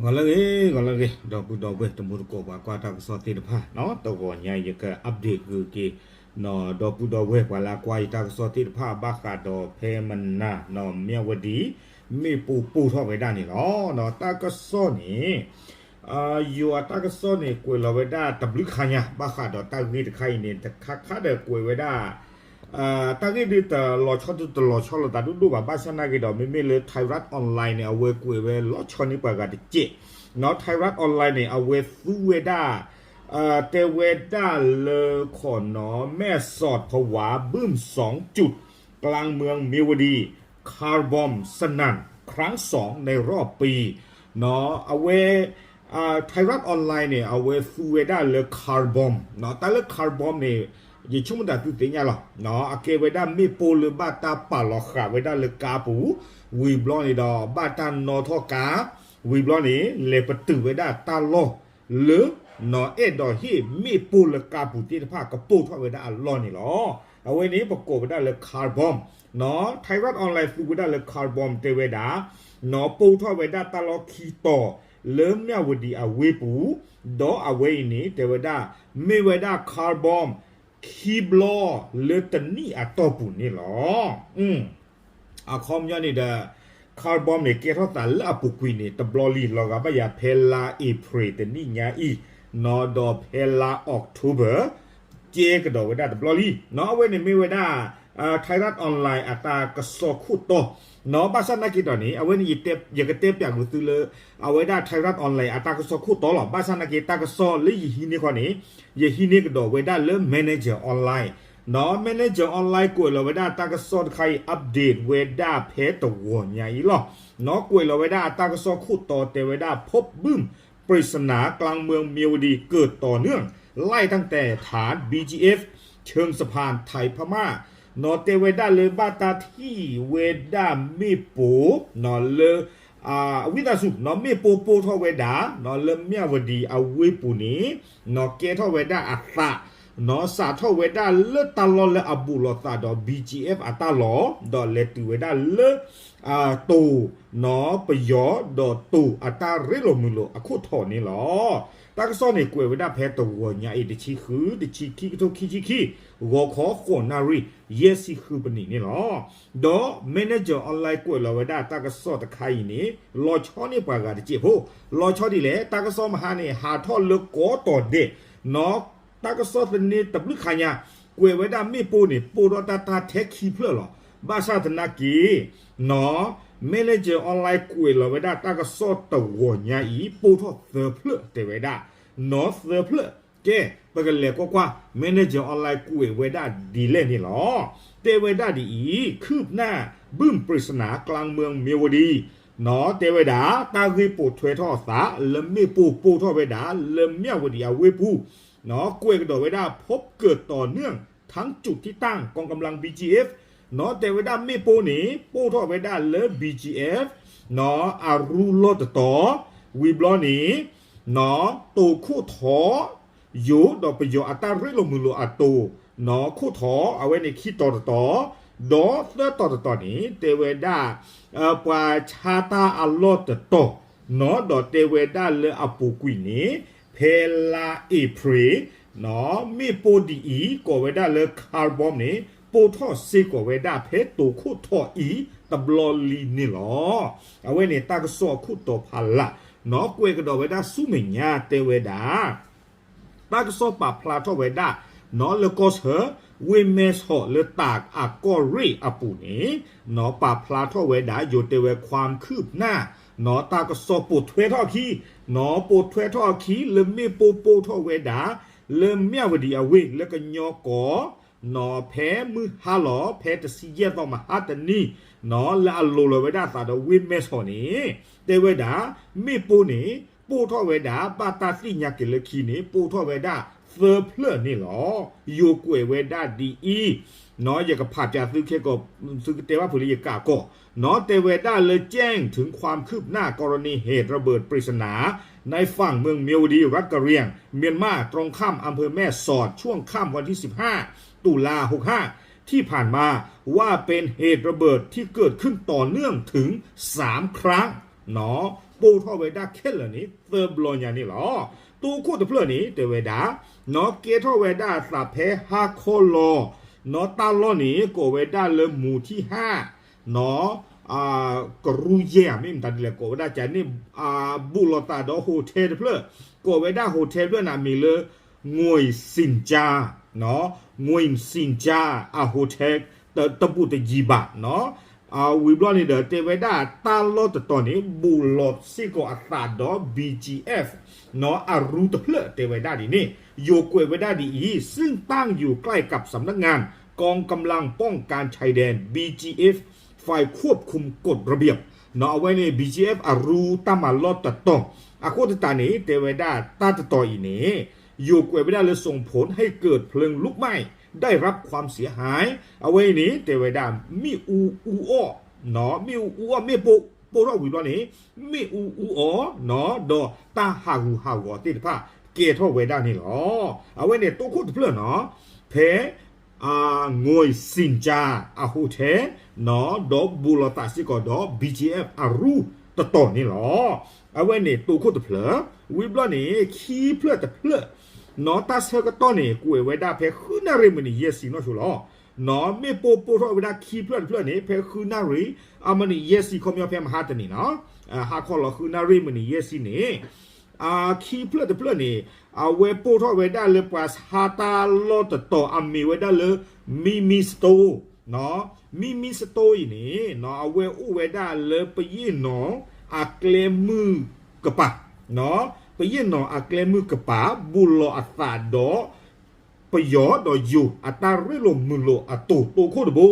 ဂီၤလၢအဂ့ၤ ဂီၤလၢအဂ့ၤ ဒီပုၢ်ဒီဝဲၢ် တံၤသကိးပှၤကွၢ်တၢ်ကစီၣ်သ့ၣ်တဖၣ်နီၤ, တဂီၤညါအံၤ ယက update ဂုာ်က့ၤ ဒီပုၢ်ဒီဝဲၢ်ပှၤလၢအကွၢ်ယတၢ်ကစီၣ်သ့ၣ်တဖၣ် ဘၣ်ဃးဒီးဖဲမနၤ မၠၣ်ဝတံၤ မ့ၣ်ပိၢ်ပိၢ်ထီၣ်ဝဲဒၣ်န့ၣ်လီၤ. တၢ်ကစီၣ်န့ၣ် ယိၤအတၢ်ကစီၣ်န့ၣ် ကွဲးလီၤဝဲဒၣ်တဘျုးခါညါ ဘၣ်ဃးဒီးတၢ်ဂ့ၢ်တခါအံၤန့ၣ် တခါခါဒီးကွဲးဝဲဒၣ် တၢ်ဂ့ၢ်ဒုးတလီၤဆီဒုးတလီၤဆီလိာ်သးဒိၣ်ဒိၣ်ဘၣ်, ဘၣ်ဆၣ်နာ်က့ဒီး မ့မ့ၢ်လၢ Thairath Online န့ၣ် အဝဲကွဲးဝဲလီၤဆီန့ၢ်ပှၤဂၤတစဲးနီၤ. Thairath Online န့ၣ် အဝဲသူဝဲဒၣ် တဲဝဲဒၣ်လၢခီနီၤ แม่สอดผวาบึ้มสองจุด กลางเมืองเมียวดี car bomb สนั่นครั้งสองในรอบปี အဝဲ Thairath Online န့ၣ် အဝဲသူဝဲဒၣ်လၢ car bomb တၢ်လၢ car bomb န့ၣ် ယဆိကမိၣ်တၢ်သုသ့ၣ်ညါလီၤ. အကဲဝဲဒၣ်မ့ၣ်ပိၢ်လၢဘၣ်တၢ်ပာ်လီၤဃာ်ဝဲဒၣ်လၢကါပူၤ, ဝံၤဘျီန့ၣ်ဒီး ဘၣ်တၢ်နီၣ်ထီၣ်ကါ, ဝံၤဘျီန့ၣ် လဲၤပတုာ်ဝဲဒၣ်တၢ်လီၢ်လၢ နီၤ အဲၣ်ဒိးဟ့ၣ်မ့ၣ်ပိၢ်လၢကါပူၤသ့ၣ်တဖၣ်ကပိၢ်ထီၣ်ဝဲဒၣ်အလီၢ်န့ၣ်လီၤ. အဝဲန့ၣ် ပကိးဝဲဒၣ်လၢ car bomb နီၤ. Thairath Online သူဝဲဒၣ်လၢ car bomb တဲဝဲဒၣ် နီၤ ပိၢ်ထီၣ်ဝဲဒၣ်တၢ်လီၢ်ခံတီၤ လၢမၠၣ်ဝတံၤအဝ့ၢ်ပူၤ, ဒီးအဝဲအံၤန့ၣ် တဲဝဲဒၣ် မ့ၢ်ဝဲဒၣ် car bomb ခံဘျီလၢတနံၣ်အတီၢ်ပူၤန့ၣ်လီၤ. အခီပညီန့ၣ်ဒီး car bomb န့ၣ် ကဲထီၣ်သးလၢအပူၤကွံာ်န့ၣ် တဘျီလံ လီၤဂာ်ဘၣ်ယၤဖဲလါအ့ဖြ့ၣ်တနံၣ်ညါအံၤ, နီၤ ဒီးဖဲလါ October ကဲကဒီးဝဲဒၣ်တဘျီလံ. နီၤ အဝဲန့ၣ်မ့ၢ်ဝဲဒၣ် Thairath Online အတၢ်ကစီၣ်ခိၣ်တီ, နီၤ ဘၣ်ဆၣ်နာ်က့ဒီးန့ၣ် အဝဲန့ၣ် ယကတဲပၠးကွံာ်သုလၢ အဝဲဒၣ် Thairath Online အတၢ်ကစီၣ်ခိၣ်တီလီၤ. ဘၣ်ဆၣ်နာ်က့တၢ်ကစီၣ်လၢယဟံးန့ၢ်ခီန့ၣ် ယဟံးန့ၢ်ကဒီးဝဲဒၣ်လၢ Manager Online နီၤ. Manager Online ကွဲးလီၤဝဲဒၣ်တၢ်ကစီၣ်တခါအံၤ update ဝဲဒၣ်ဖဲတဂီၤညါအံၤလီၤ. နီၤ ကွဲးလီၤဝဲဒၣ်အတၢ်ကစီၣ်ခိၣ်တီ တဲဝဲဒၣ် พบบึ้มปริศนา กลางเมืองเมียวดี เกิดต่อเนื่อง ไล่ตั้งแต่ฐาน บีจีเอฟ เชิงสะพานไทยพม่า နီၤ တဲဝဲဒၣ်လၢဘၣ်တၢ်ထံၣ်ဝဲဒၣ်မ့ၣ်ပိၢ် နီၤ လၢ အဝံသးစူၤ နီၤ မ့ၣ်ပိၢ်ပိၢ်ထီၣ်ဝဲဒၣ် နီၤ လၢမၠၣ်ဝတံၤအဝ့ၢ်ပူၤန့ၣ် နီၤ ကဲထီၣ်ဝဲဒၣ်အသး နီၤ စးထီၣ်ဝဲဒၣ်လၢတၢ်လီၢ်လၢအဘူးလိာ်သးဒီး ဘီၣ်ကၠံအ့ၣ် အတၢ်လီၢ် ဒီးလဲၤတုၤဝဲဒၣ်လၢ တိၤ နီၤ ပယီၤ ဒီးတိၤအတၢ်ရ့လိာ်မုာ်လိာ်အခိၣ်ထီးန့ၣ်လီၤ. တၢ်ကစီၣ်န့ၣ်ကွဲးဝဲဒၣ်ဖဲတဂီၤညါအံၤ တဆံဃု တဆံခံ ကထိခံဆံခံ ဂီၤခီဃိးနၣ်ရံၣ် ယဲၢ်ဆံဃုပနံၣ်န့ၣ်လီၤ. ဒီး Manager Online ကွဲးလီၤဝဲဒၣ်တၢ်ကစီၣ်တခါအံၤန့ၣ် လီၤဆီန့ၢ်ပှၤဂၤတစဲးဖိ, လီၤဆီဒ်လဲၣ် တၢ်ကစီၣ်မဟါန့ၣ် ဟးထီၣ်လၢကိးတီၤဒဲး နီၤ တၢ်ကစီၣ်သန့တဘျုးခါညါ ကွဲးဝဲဒၣ်မ့ၣ်ပိၢ်န့ၣ် ပိၢ်ထီၣ်တၢ်တၢ်ထဲခံဖျၢၣ်လီၤ. ဘၣ်ဆၣ်သနာ်က့ နီၤ Manager Online ကွဲးလီၤဝဲဒၣ်တၢ်ကစီၣ်တဂီၤညါအံၤ ပိၢ်ထီၣ်သၢဖျၢၣ်တဲဝဲဒၣ် နီၤ သၢဖျၢၣ် ကဲ ပကလဲၤကွၢ်ကွၢ် Manager Online ကွဲးဝဲဒၣ်ဒ်လဲၣ်န့ၣ်လီၤ. တဲဝဲဒၣ်ဒ်အံၤ คืบหน้าบึ้มปริศนา กลางเมืองเมียวดี နီၤ တဲဝဲဒၣ် တၢ်ဂ့ၢ်ပိာ်ထွဲထီၣ်အသး လၢမ့ၣ်ပိၢ်ပိၢ်ထီၣ်ဝဲဒၣ် လၢမၠၣ်ဝတံၤအဝ့ၢ်ပူၤ နီၤ ကွဲးကဒီးဝဲဒၣ် พบเกิดต่อเนื่องทั้งจุดที่ตั้งกองกำลัง บีจีเอฟ နီၤ တဲဝဲဒၣ်မ့ၣ်ပိၢ်န့ၣ် ပိၢ်ထီၣ်ဝဲဒၣ်လၢ ဘီၣ်ကၠံအ့ၣ် နီၤ အရူလီၢ်တတီၤ ဝံၤဘျီန့ၣ် နီၤ တိၤခိၣ်ထီ ယိၤဒီးပယီၤအတၢ်ရ့လိာ်မုာ်လိာ်အတိၤ နီၤ ခိၣ်ထီ အဝဲန့ၣ်ခံတီၤတတီၤ ဒီးသၢတီၤတတီၤန့ၣ် တဲဝဲဒၣ် ပှၤဆါတၢ်အလီၢ်တတီၤ နီၤ ဒီးတဲဝဲဒၣ်လၢအပူၤကွံာ်န့ၣ် ဖဲလါအ့ဖြ့ၣ် နီၤ မ့ၣ်ပိၢ်ဒ်အံၤ ကိးဝဲဒၣ်လၢ carbon န့ၣ် ပိၢ်ထီၣ်စ့ၢ်ကီးဝဲဒၣ်ဖဲတိၤခိၣ်ထီအံၤတဘျီလံန့ၣ်လီၤ. အဝဲန့ၣ်တၢ်ကစီၣ်အခိၣ်တီဖးလၢ် နီၤ ကွဲးကဒီးဝဲဒၣ်ဆူမဲာ်ညါတဲဝဲဒၣ် တၢ်ကစီၣ်ပာ်ဖျါထီၣ်ဝဲဒၣ် နီၤ လၢကီၢ်ဆၢ ဝ့ၢ်မဲၢ်ဆီးလၢတၢ်အကီၢ်ရ့ၣ်အပူၤန့ၣ် နီၤ ပာ်ဖျါထီၣ်ဝဲဒၣ် ယိၤတဲဝဲ ความคืบหน้า နီၤ တၢ်ကစီၣ်ပိာ်ထွဲထီၣ်အခံ နီၤ ပိာ်ထွဲထီၣ်အခံ လၢမ့ၣ်ပိၢ်ပိၢ်ထီၣ်ဝဲဒၣ် လၢမၠၣ်ဝတံၤအဝ့ၢ် လၢကညီကီၢ် နီၤ ဖဲမုၢ်ဟါလီၤ ဖဲတဆံယဲၢ်သီမဟါတနံၤ နီၤ လၢအလိၤလီၤဝဲဒၣ်အသးဒီးဝ့ၢ်မဲၢ်ဆီးန့ၣ် တဲဝဲဒၣ် မ့ၣ်ပိၢ်န့ၣ် ပိၢ်ထီၣ်ဝဲဒၣ် ဘၣ်တၢ်သ့ၣ်ညါက့ၤလၢခံန့ၣ် ပိၢ်ထီၣ်ဝဲဒၣ်သၢဖျၢၣ်န့ၣ်လီၤ. ယိၤကွဲးဝဲဒၣ်ဒ်အံၤ နီၤ ယကဖးပၠးသုခဲကိာ် သုကတဲဘၣ်ဖုးလၢယကးကီၢ် နီၤ တဲဝဲဒၣ်လၢ แจ้งถึงความคืบหน้ากรณีเหตุระเบิดปริศนาในฝั่งเมืองเมียวดี รัฐกะเหรี่ยง เมียนมา ตรงข้ามอำเภอแม่สอด ช่วงค่ำวันที่สิบห้า ตุลา หกห้า ที่ผ่านมา ว่าเป็นเหตุระเบิดที่เกิดขึ้นต่อเนื่องถึงสามครั้ง နီၤ ပိၢ်ထီၣ်ဝဲဒၣ်ခဲလၢာ်န့ၣ် သၢဘျီညါန့ၣ်လီၤ. တိခိၣ်တဖျၢၣ်န့ၣ် တဲဝဲဒၣ် နီၢ်ကဲထီၣ်ဝဲဒၣ်အသးဖဲဟါခီလီၤ, နီၢ်တၢ်လီၢ်န့ၣ် ကိးဝဲဒၣ်လၢမူထံဟၣ် နီၢ် ကရူယဲၢ် မ့ၢ်မတၤဒ်လဲၣ် ကိးဝဲဒၣ်ကန့ၣ် ဘူးလိာ်သးဒီး hotel တဖျၢၣ်, ကိးဝဲဒၣ် hotel တဖျၢၣ်န့ၣ် အမံၤလၢ ငွေစင်ကြား, နီၢ် ငွေစင်ကြား အ hotel တဘူးတယံၤဘၣ် နီၢ် ဝံၤဘျီန့ၣ်ဒီး တဲဝဲဒၣ်တၢ်လီၢ်တတီၤန့ၣ် ဘူးလိာ်စ့ၢ်ကီးအသးဒီး BGF နီၢ် အရူတဖျၢၣ် တဲဝဲဒၣ်ဒ်န့ၣ် ယိၤကွဲးဝဲဒၣ်ဒ်အံၤ ซึ่งตั้งอยู่ใกล้กับสำนักงานกองกำลังป้องกันชายแดน บีจีเอฟ ฝ่ายควบคุมกฎระเบียบ နီၢ် အဝဲန့ၣ် BGF အရူတၢ်မၤလီၢ်တတီၤ အဃိသတးန့ၣ် တဲဝဲဒၣ်တၢ်တတီၤအံၤန့ၣ် ယိၤကွဲးဝဲဒၣ်လၢ ส่งผลให้เกิดเพลิงลุกไหม้ ได้รับความเสียหาย အဝဲအံၤန့ၣ် တဲဝဲဒၣ် မ့ၣ်အူအူအီၣ် နီၢ် မ့ၣ်အူအူအီၣ် မ့ၣ်ပိၢ်ပိၢ်ထီၣ်ဝံၤဘျီန့ၣ် မ့ၣ်အူအူအီၣ် နီၢ် ဒီးတၢ်ဟးဂူာ်ဟးဂီၤသ့ၣ်တဖၣ် ကဲထီၣ်ဝဲဒၣ်န့ၣ်လီၤ. အဝဲန့ၣ်တိခိၣ်တဖျၢၣ်နီၢ် ဖဲ ငွေစင်ကြား အ hotel နီၢ် ဒီးဘူးလိာ်သးစ့ၢ်ကီးဒီး BGF အရူတတီၤန့ၣ်လီၤ. အဝဲန့ၣ်တိခိၣ်တဖျၢၣ် ဝံၤဘျီန့ၣ် ခံဖျၢၣ်တဖျၢၣ် နီၢ် တၢ်ဆၢကတီၢ်န့ၣ် ကွဲးဝဲဒၣ်ဖဲဃုနၣ်ရံၣ်မံးနံးယဲၢ်ဆံနီၢ်ဆိလီၤ. နီၢ် မ့ၣ်ပိၢ်ပိၢ်ထီၣ်ဝဲဒၣ်ခံဖျၢၣ်တဖျၢၣ်န့ၣ် ဖဲဃုနၣ်ရံၣ် အမံးနံးယဲၢ်ဆံ ခီပညီဖဲမဟါတနံၤနီၢ် ဟါခီလီၤဃုနၣ်ရံၣ်မံးနံးယဲၢ်ဆံန့ၣ် ခံဖျၢၣ်တဖျၢၣ်န့ၣ် အဝဲပိၢ်ထီၣ်ဝဲဒၣ်လၢပှၤဆါတၢ်လီၢ်တတီၤ အမံၤဝဲဒၣ်လၢ Mimi Store နီၢ် Mimi Store အံၤန့ၣ် နီၢ် အဝဲအိၣ်ဝဲဒၣ်လၢပယ့ၣ်နီၣ်အကျဲမုၢ်ကပၤ နီၢ် ပယ့ၣ်နီၣ်အကျဲမုၢ်ကပၤ ဘူးလိာ်အသးဒီး ပယီၤဒီးယိၤ အတၢ်ရ့လိာ်မုာ်လိာ်အတိာ်တိခိၣ်တဘိ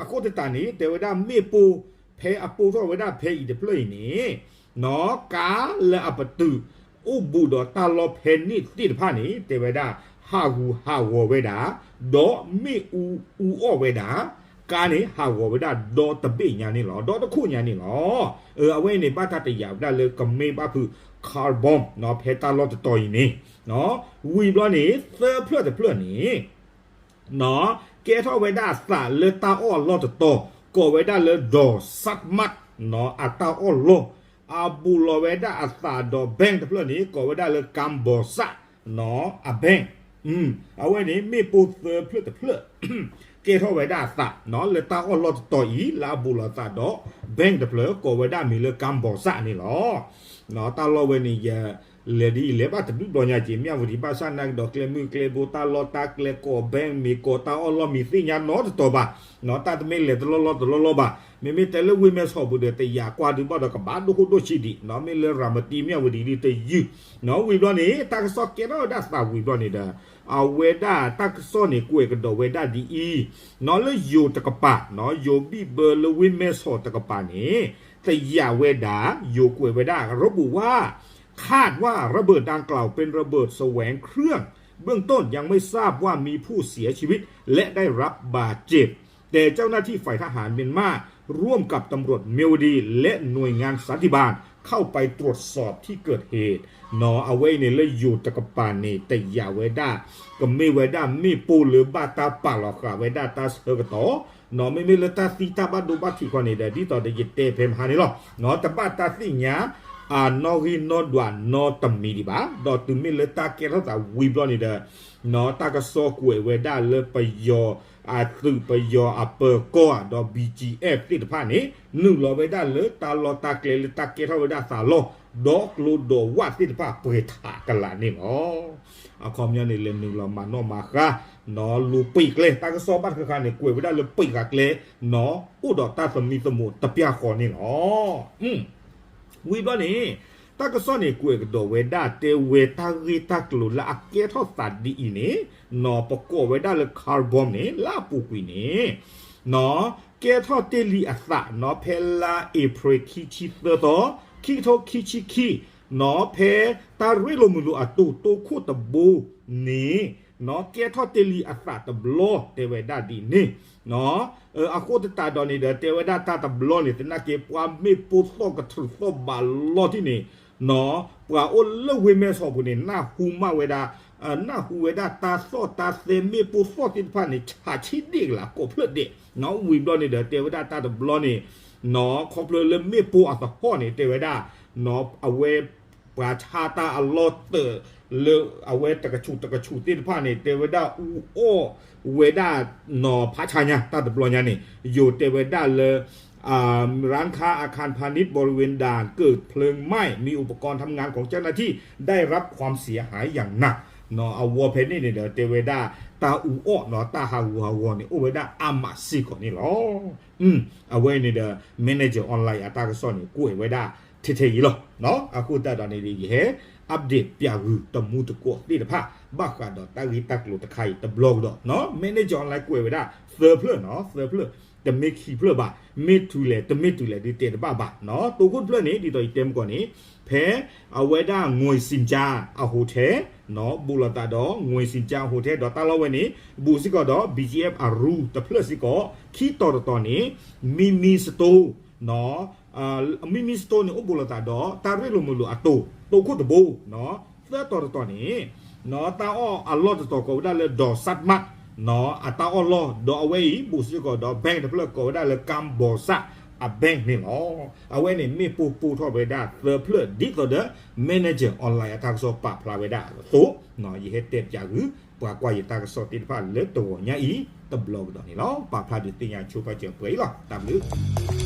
အဃိသတးန့ၣ် တဲဝဲဒၣ်မ့ၣ်ပိၢ်ဖဲအပိၢ်ထီၣ်ဝဲဒၣ်ဖဲအံၤတဖျၢၣ်အံၤန့ၣ် နီၢ် ကါလၢအပတုာ်အိၣ်ဘူးဒီးတၢ်လီၢ်ဖဲန့ၣ်သ့ၣ်တဖၣ်န့ၣ် တဲဝဲဒၣ် ဟးဂူာ်ဟးဂီၤဝဲဒၣ် ဒီးမ့ၣ်အူအူအီၣ်ဝဲဒၣ် ကါန့ၣ်ဟးဂီၤဝဲဒၣ်ဒီတဘ့ၣ်ညါန့ၣ်လီၤ ဒီတခိၣ်ညါန့ၣ်လီၤ. အဝဲအံၤန့ၣ် ဘၣ်တၢ်တယာ်ဝဲဒၣ်လၢကမ့ၢ်ဘၣ်ဖုး carbon နီၢ် ဖဲတၢ်လီၢ်တတီၤအံၤန့ၣ် ဝံၤဘျီန့ၣ် သၢဖျၢၣ်တဖျၢၣ်န့ၣ် နီၢ် ကဲထီၣ်ဝဲဒၣ်အသးလၢတၢ်အီၣ်အလီၢ်တတီၤ ကိးဝဲဒၣ်လၢ ဒီး စးမး နီၢ် အတၢ်အီၣ်လီၢ် အဘူးလီၤဝဲဒၣ်အသးဒီး bank တဖျၢၣ်န့ၣ် ကိးဝဲဒၣ်လၢ ကၣ်ဘီစၣ် နီၢ် အ bank အဝဲန့ၣ် မ့ၣ်ပိၢ်သၢဖျၢၣ်တဖျၢၣ် ကဲထီၣ်ဝဲဒၣ်အသး နီၢ် လၢတၢ်အီၣ်လီၢ်တတီၤအံၤ လၢအဘူးလီၤအသးဒီး bank တဖျၢၣ် ကိးဝဲဒၣ်မံၤလၢ ကၣ်ဘီစၣ်န့ၣ်လီၤ. နီၢ် တၢ်လီၢ်ဝဲန့ၣ် ယလဲၤဒ်အံၤ လဲၤဘၣ်တဒူၣ်ဘျီညါက့ၤ မ့ၢ်အဝဲဒ် ဘၣ်ဆၣ်နာ်က့ၤဒီး ကျဲမုၢ်ကျဲဘိ တၢ်လီၢ်တၢ်ကျဲ ကိး bank မ့ၤ ကိးတၢ်အီၣ်လီၢ်မံၤ သ့ၣ်ညါနီတတီၤဘၣ် နီၢ် တၢ်တမ့ၢ်လဲၤတလီၢ်လီၢ်တလီၢ်လီၢ်ဘၣ်. မ့မ့ၢ်တဲလၢဝ့ၢ်မဲၢ်ဆီးပူၤဒီး တယာ်ကွၢ်ဒုးဘၣ်ဒီး ကဘၣ်ဒိၣ်ခိၣ်ဒိၣ်ဆံးဒံး နီၢ် မ့ၢ်လၢရၤမတံ မ့ၢ်အဝဲဒ်တယုၢ် နီၢ် ဝံၤဘျီန့ၣ် တၢ်ကစီၣ်ကဲထီၣ်ဝဲဒၣ်သးဝံၤဘျီန့ၣ်ဒီး အဝဲဒၣ်တၢ်ကစီၣ်န့ၣ် ကွဲးကဒီးဝဲဒၣ်ဒ်အံၤ နီၢ် လၢယိၤတကပၤ နီၢ် ယိၤဘံၣ်ဘၢလၢဝ့ၢ်မဲၢ်ဆီးတကပၤန့ၣ် တယာ်ဝဲဒၣ် ယိၤကွဲးဝဲဒၣ် ระบุว่า คาดว่าระเบิดดังกล่าวเป็นระเบิดแสวงเครื่อง เบื้องต้นยังไม่ทราบว่ามีผู้เสียชีวิตและได้รับบาดเจ็บ แต่เจ้าหน้าที่ฝ่ายทหารเมียนมาร่วมกับตำรวจเมียวดีและหน่วยงานสันติบาลเข้าไปตรวจสอบที่เกิดเหตุ နီၢ် အဝဲအံၤန့ၣ်လၢယိၤတကပၤန့ၣ် တယာ်ဝဲဒၣ် ကမ့ၢ်ဝဲဒၣ်မ့ၣ်ပိၢ်လၢဘၣ်တၢ်ပာ်လီၤဃာ်ဝဲဒၣ်တၢ်ဆၢကတီၢ် နီၢ် မ့မ့ၢ်လၢတၢ်သံတၢ်ဘၣ်ဒိဘၣ်ထံးခီန့ၣ်ဒီး ဒ်သိးဒီးယတဲဖဲမဟါန့ၣ်လီၤ နီၢ် တဘၣ်တၢ်သ့ၣ်ညါ အနီၣ်ဂံၢ်နီၣ်ဒွးနီတမံၤဒံးဘၣ် ဒီးတုၤမ့ၢ်လၢတၢ်ကဲထီၣ်သးဝံၤဘျီန့ၣ်ဒီး နီၢ် တၢ်ကစီၣ်ကွဲးဝဲဒၣ်လၢပယီၤအသုး ပယီၤအပၢၤကီၢ်ဒီး BGF သ့ၣ်တဖၣ်န့ၣ် နုာ်လီၤဝဲဒၣ်လၢတၢ်လီၢ်တၢ်ကျဲလၢတၢ်ကဲထီၣ်ဝဲဒၣ်သးလီၢ် ဒီးကျိဒီးဝၣ်သ့ၣ်တဖၣ်ပှဲၤထးကလာ်န့ၣ်လီၤ. အခီပညီန့ၣ် လဲၤနုာ်လီၤမၤနီၣ်မၤဃါ နီၢ် လူၤပံာ်ကျဲ တၢ်ကစီၣ်ဘၣ်တခါခါန့ၣ် ကွဲးဝဲဒၣ်လၢပံာ်ဃာ်ကျဲ နီၢ် အိၣ်ဒီးတၢ်သမံသမိးတပျၢ်ဃီန့ၣ်လီၤ. ဝံၤဘျီန့ၣ် တၢ်ကစီၣ်န့ၣ် ကွဲးကဒီးဝဲဒၣ် တဲဝဲတၢ်ဂ့ၢ်တၢ်ကျိၤလၢအကဲထီၣ်သးဒ်အံၤန့ၣ် နီၢ် ပကိးဝဲဒၣ်လၢ carbon န့ၣ် လၢအပူၤကွံာ်န့ၣ် နီၢ် ကဲထီၣ်တ့ၢ်လံအသး နီၢ် ဖဲလါအ့ဖြ့ၣ်ခံဆံသၢသီ ခံကထိခံဆံခံ နီၢ် ဖဲတၢ်ရ့လိာ်မုာ်လိာ်အတိာ်တိခိၣ်တဘိန့ၣ် နီၢ် ကဲထီၣ်တ့ၢ်လံအသးတဘျီ တဲဝဲဒၣ်ဒ်န့ၣ် နီၢ် အဃိသတးဒီးန့ၣ်ဒီး တဲဝဲဒၣ်တၢ်တဘျီန့ၣ် သနာ်က့ ပှၤမ့ၣ်ပိၢ်သီၣ်ကထြူးသီၣ်ဘးလီထံၣ်န့ၣ် နီၢ် ပှၤအိၣ်လၢဝ့ၢ်မဲၢ်ဆီးပူၤန့ၣ် နၢ်ဟူမးဝဲဒၣ် နၢ်ဟူဝဲဒၣ်တၢ်သီၣ်တၢ်သဲမ့ၣ်ပိၢ်သီၣ်သ့ၣ်တဖၣ်န့ၣ် ဆးဆံးဒ့ၣ်ကလာ်ကိးဖျၢၣ်ဒဲး နီၢ် ဝံၤဘျီန့ၣ်ဒီး တဲဝဲဒၣ်တၢ်တဘျီန့ၣ် နီၢ် ခီဖျိလၢမ့ၣ်ပိၢ်အသဟီၣ်န့ၣ် တဲဝဲဒၣ် အဝဲ ပှၤဆါတၢ်အလီၢ်တၢၢ်လၢအဝဲတကဆူးတကဆူးသ့ၣ်တဖၣ်န့ၣ် တဲဝဲဒၣ်အူအီၣ်ဝဲဒၣ် နီၢ် ဖးဆါညါတၢ်တဘျီညါန့ၣ် ယိၤတဲဝဲဒၣ်လၢ ร้านค้าอาคารพาณิชย์บริเวณด่านเกิดเพลิงไหม้ มีอุปกรณ์ทำงานของเจ้าหน้าที่ได้รับความเสียหายอย่างหนัก နီၢ် အဝဲဖဲန့ၣ်န့ၣ်ဒီး တဲဝဲဒၣ် တၢ်အူအီၣ် နီၢ် တၢ်ဟးဂူာ်ဟးဂီၤန့ၣ် အိၣ်ဝဲဒၣ်အါမးစ့ၢ်ကီးန့ၣ်လီၤ. အဝဲန့ၣ်ဒီး Manager Online အတၢ်ကစီၣ်န့ၣ် ကွဲးဝဲဒၣ်ထဲထဲအံၤလီၤ. အဃိသတးဒီးန့ၣ် ယဟဲ update ပၠးဂုာ်တမူတကိးသ့ၣ်တဖၣ် ဘၣ်ဃးဒီးတၢ်ဂ့ၢ်တၢ်ကျိၤတခါအံၤတဘျီကဒီး နီၢ် Manager Online ကွဲးဝဲဒၣ်သၢဖျၢၣ် နီၢ် သၢဖျၢၣ် တမ့ၢ်ခံဖျၢၣ်ဘၣ် မ့ၢ်တုၤလဲၣ်တမ့ၢ်တုၤလဲၣ်ဒုးတဲတဘၣ်ဘၣ် နီၢ် တိခိၣ်တဖျၢၣ်န့ၣ် ဒ်သိးယတဲမကီၢ်န့ၣ် ဖဲအဝဲဒၣ် ငွေစင်ကြား အ hotel နီၢ် ဘူးလိာ်သးဒီး ငွေစင်ကြား hotel ဒီးတၢ်လီၢ်ဝဲန့ၣ် ဘူးစ့ၢ်ကီးဒီး BGF အရူတဖျၢၣ်စ့ၢ်ကီး ခံတီၤတတီၤန့ၣ် Mimi Store နီၢ် Mimi Store န့ၣ် အိၣ်ဘူးလိာ်သးဒီး တၢ်ရ့လိာ်မုာ်လိာ်အတိၤ တိခိၣ်တဘိ နီၢ် သၢတီၤတတီၤန့ၣ် နီၢ် တၢ်အီၣ်အလီၢ်တတီၤကိးဝဲဒၣ်လၢ ဒီး Satmart နီၢ် အတၢ်အီၣ်လီၢ် ဒီးအဝဲအံၤ ဘူးစ့ၢ်ကီးဒီး bank တဖျၢၣ်ကိးဝဲဒၣ်လၢ ကၣ်ဘီစၣ် အ bank န့ၣ်လီၤ. အဝဲန့ၣ်မ့ၢ်ပိၢ်ပိၢ်ထီၣ်ဝဲဒၣ်သၢဖျၢၣ် ဒ်သိးဒီး Manager Online အတၢ်ကစီၣ်ပာ်ဖျါဝဲဒၣ်အသိး ယဟဲတဲပၠးဂုာ် ပှၤကွၢ်ယတၢ်ကစီၣ်သ့ၣ်တဖၣ်လၢတဂီၤညါအံၤ တဘျီကဒီးန့ၣ်လီၤ. ပာ်ဖျါဒုးသ့ၣ်ညါဆိပာ်စၢၤပှဲၤအံၤလီၤ. တၢ်ဘျုး